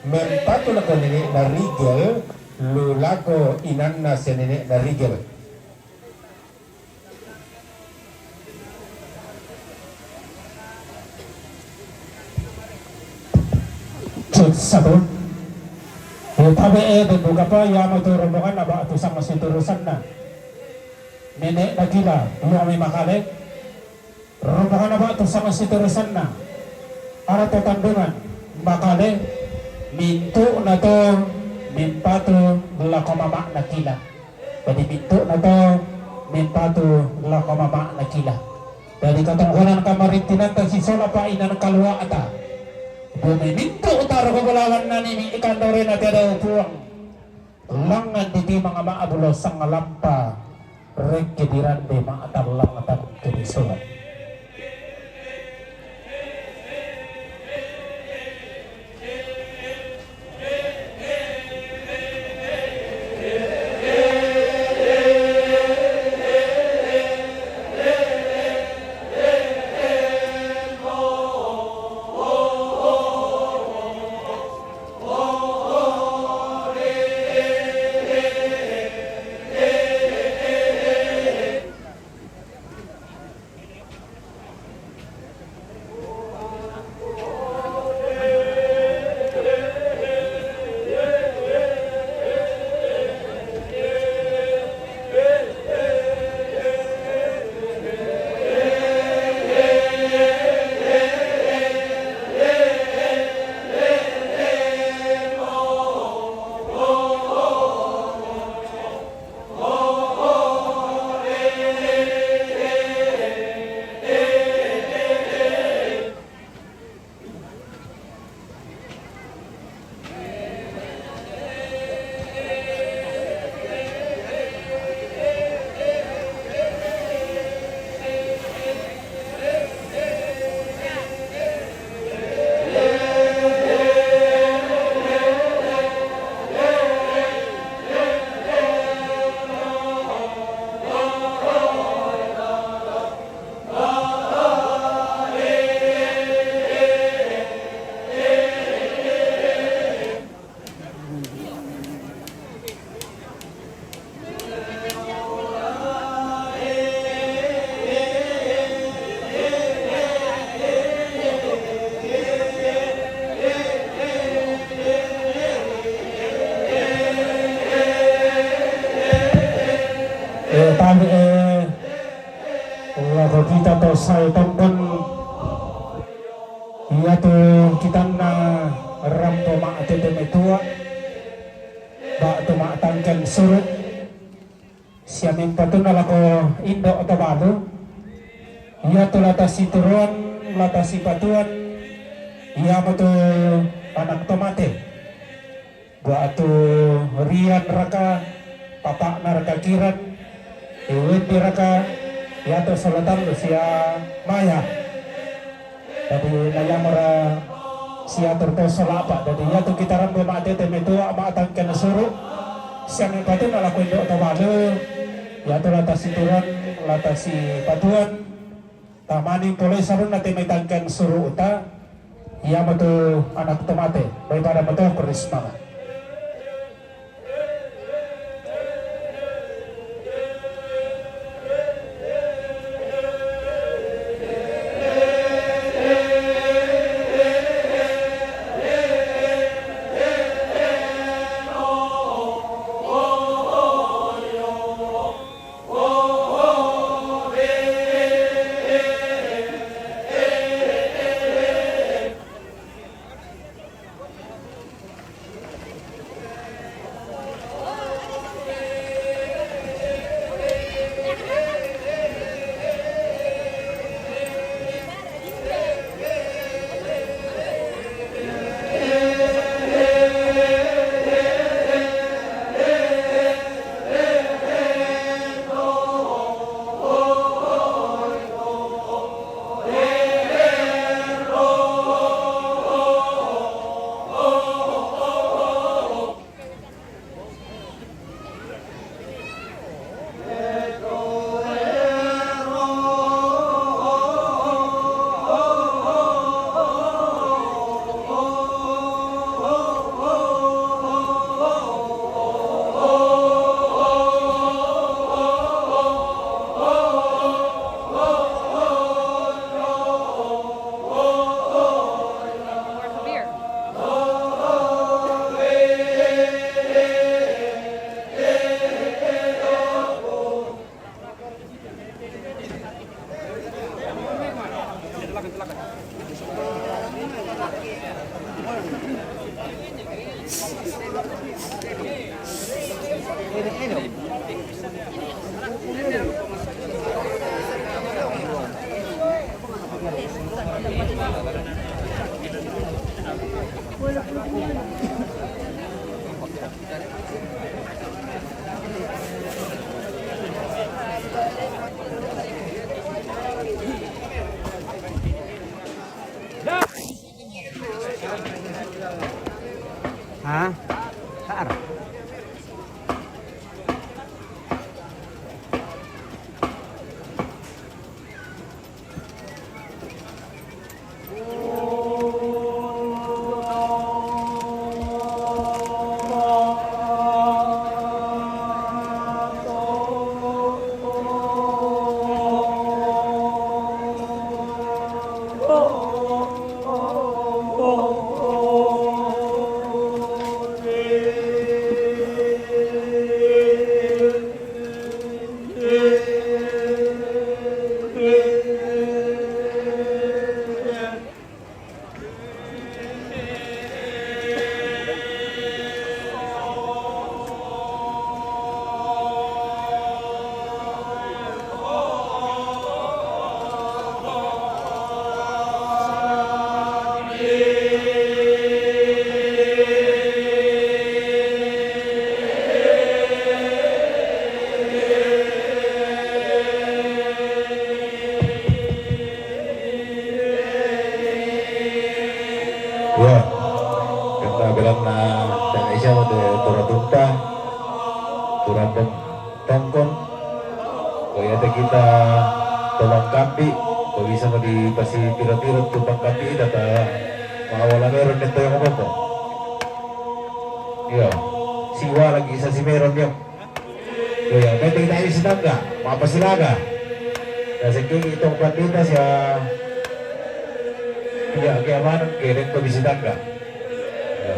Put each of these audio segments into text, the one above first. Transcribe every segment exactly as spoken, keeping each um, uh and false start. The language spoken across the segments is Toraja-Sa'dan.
Mempatu lako nene'na Rigel, lu lako inanna sia nene'na Rigel. Cek satu. Tabe' e, den dukapa iamo tu rombonganna ba'tu sanga siturusanna. Nene'na Kila, iamo Makale. Rombonganna ba'tu sanga siturusanna. Ara to tandungan, Makale, mintu'na to mempatu lako mama'na Kila. Jadi mintu'na to mempatu lako mama'na Kila. Jadi katongkonanta kamarintinanta sisola pa inan kalua'ta. Bumi mintu' taro ko bulawan nani mi ikan dorena tiada Puang. Langngan ditimang ma'bulo sangalampa, rekke dirande ma'tallang tang ke disola. Eh, tabe' e, lako kita to sae tongkon. Iatu kitanna rampo ma'tete metua, ba'tu ma'tangken suru', sia mempatunna lako indo' to balu, iatu lata situruan, lata sipatuan, iamotu anak to mate. Buatu Rian raka, papa'na raka Kiran, Iwindi raka, iatu sola tallu sia Maya. Jadi na iamora siatur to sola apa. Jadi iatu kita rampo ma'tete metua, ma'tangken suru', sia mempatunna lako indo' to balu, iatu lata situruan, lata sipatuan. Tamaning pole sarunna te mai tangken suru'ta, iamotu anak to mate, daripada meto kurismana. Ha? Sa'ra. Iya. Karena bilang na, dan Aisyah mode turatunta, turandong tongkon. Ko iya te kita tolong kambi, ko bisa mo dipasi tiro-tiro tu pangkambi, tata mawala meron nito yang apa-apa. Iya. Siwa lagi sa si meron yo. Iya, penting tayo si tangga, mapasilaga. Na sa kiki itong pandita siya, iya, kaya manang kaya rin ko bisitangga. Iya.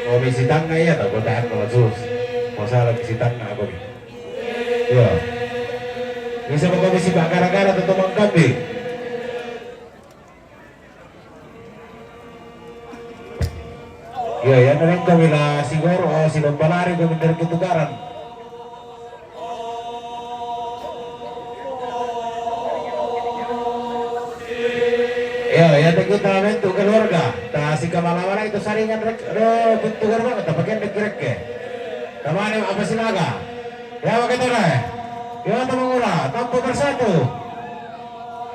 O bisitangga iya, tago tahan ko masus. Masalah bisitangga ako. Iya. Bisa mo kami si gara-gara tutumang kambi. Iya, iya, na rin kami na siguro, o, si Bambalari kami na rin kitugaran. Iya, iya, ta kita mentu keluarga. Ta si kamala-mala itu saringan rek, ro, pintu gerbang, ta pakai rek rek ke. Tamane apa sinaga? Ya, begitu deh. Ya, teman mula, tanpa bersatu.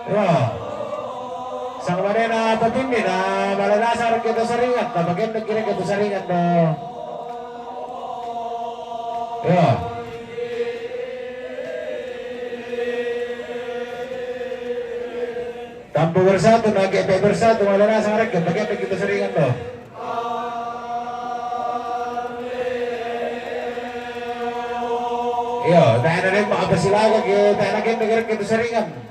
Iya. Sang madena papindi na malalasa rek kita saringan, ta pakai rek rek kita saringan do. Iya. Tanpa bersatu, na gepe bersatu, malalasa rek kita, gepe kita saringan do. Iya, ta na rin apa silaga ke, ta na gepe rek kita saringan.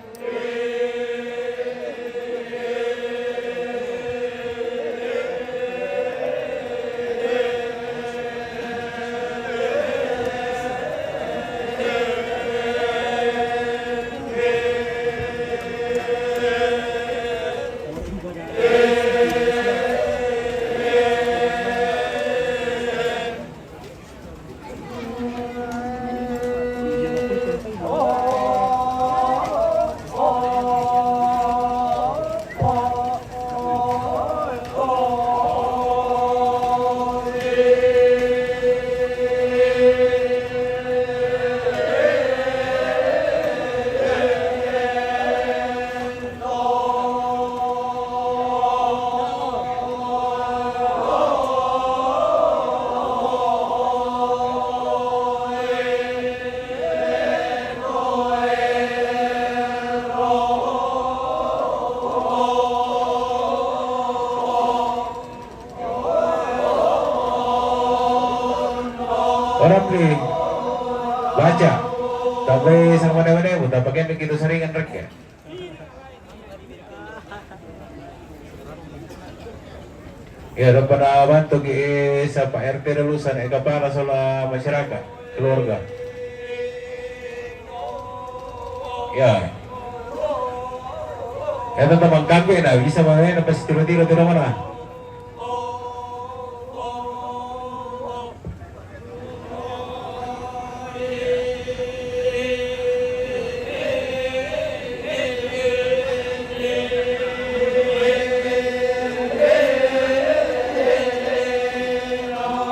Orang ni baca. Tapi sama mana-mana pun tak pakai begitu seringan rek ya. Ya, ada pada bantu ki, eh, siapa R T dulu sana, eh, kepala sola masyarakat, keluarga. Ya. K Ito tamang kambi na, bisa mana na pasitiro-tiro tiro mana.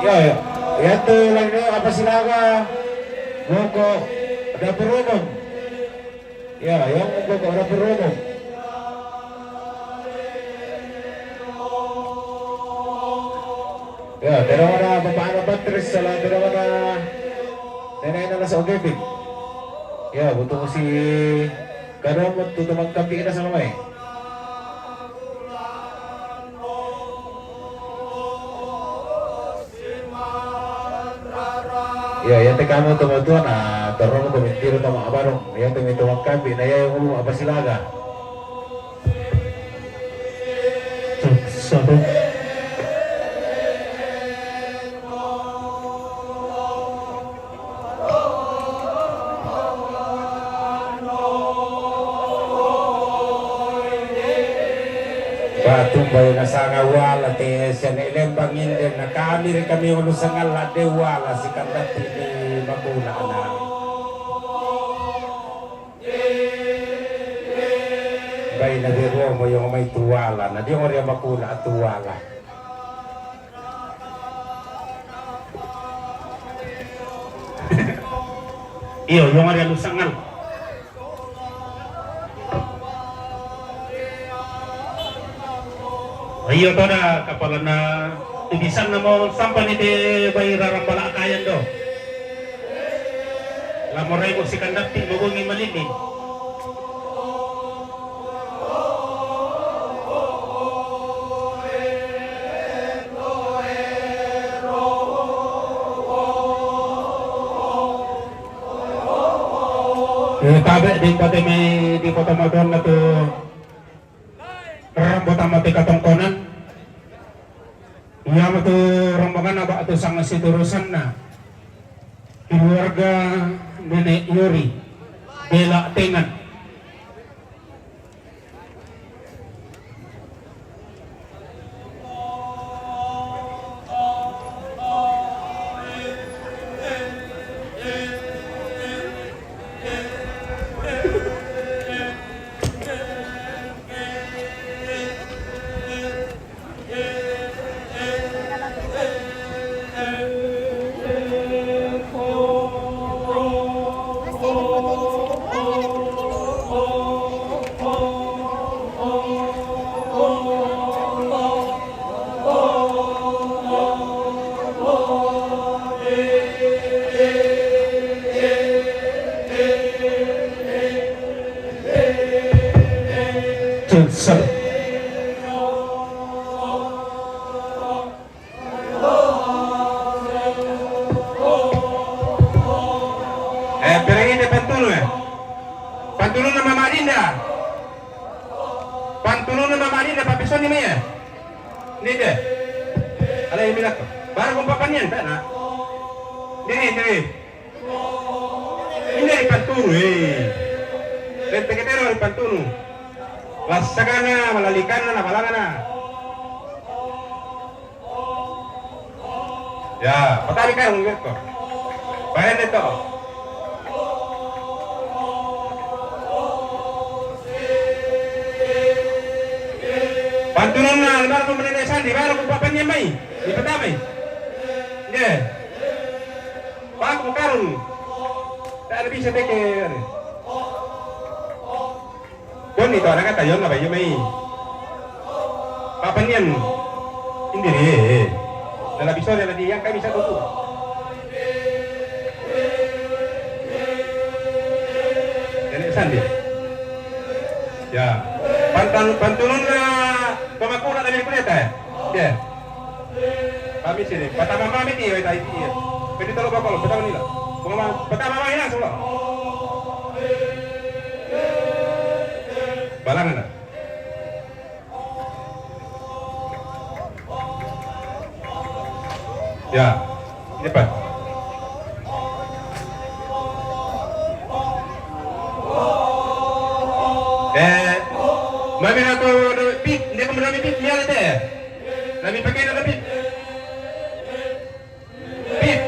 Ya, ya. Yatu lang na, Apasilaga. Boko, dapur umum. Ya, yang boko, dapur umum. Ya, tira mana Bapak Ana Patris, sala tira mana Nenek Ana Lasa Ogepik. Ya, butung si kadang waktu teman kambi kita sama mai. Ya, ya, te kamu teman tuan, ah, terus komentir sama Abarong. Ya, teman tuan kambi, na ya, yang ngomong Apasilaga. Satu. Batumba na sanga wala te sene lembang inden na kami ri kami ulu sangalla de wala si kandati di makuna ana. Bai na de romo yang mai tuala, na dia orang makuna tuala. Iyo, yang ada lusangan. Iyo, toda kapalana tubisan namo sampan ide bai rarambala kayan do. Lamorai mo si kandati mabungi malini. Eh, tabe di pate mai di kota Madonna tu rambo tama te katongkonan. Iya matu rombongan aba tu sanga siturusanna. Keluarga Nenek Yori, Bela Tengan. Sel- Eh, pira inde pantunu, eh? Pantunu na Mama Dinda. Pantunu na Mama Dinda, papisoni mai, eh? Dinda. Ala yang bilang, baru kumpa panian, tak nak? Diri, diri. Ini ri pantunu, eh. Rente ketero ri pantunu. Lassakana, malalikana, na balangana. Ya, patami karung gitu. Bayar deh toh. Pantununna, almarhum Nenek Sandi, baru ku papannya mai. Di patami. Nggih. Paku karung. Tak ada bisa teke. Koni to anak kata yon apa yumai. Papannian. Indiri. Dalam bisa dalam di yang kami satu tu. Nenek Sandi. Ya. Pantan pantunun na pemaku na dari kuliah eh. Ya. Kami sini. Patama mami ti wai tai ti. Pedi tolo bakal patama nila. Pengama patama mami langsung lah. Balangan lah. Ya. Ini pan. Eh, mami Pip, nde'e ko dame pip, miale te. Dame pakena pip. Pip.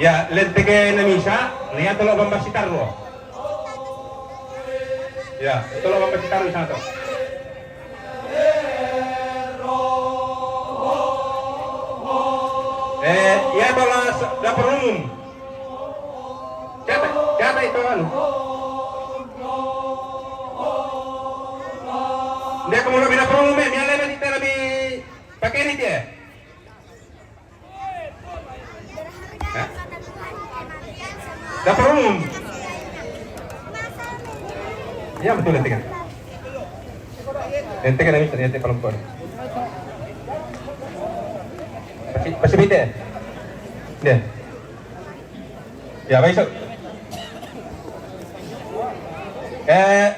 Ya, lenteke na misa, nia tolo bamba sitarru. Ya, tolo bamba sitarru sato. Eh, ya, tolo dapur umum. Siapa? Siapa itu anu? Nde'e ko mula bina promo me, miale mani tera bi pakeni dia. Hah? Dapur umum. Ya, betul, nanti kan. Nanti kan, nanti, nanti perempuan. Pasi, pasi bete. Dia. Ya, baik, so. Eh,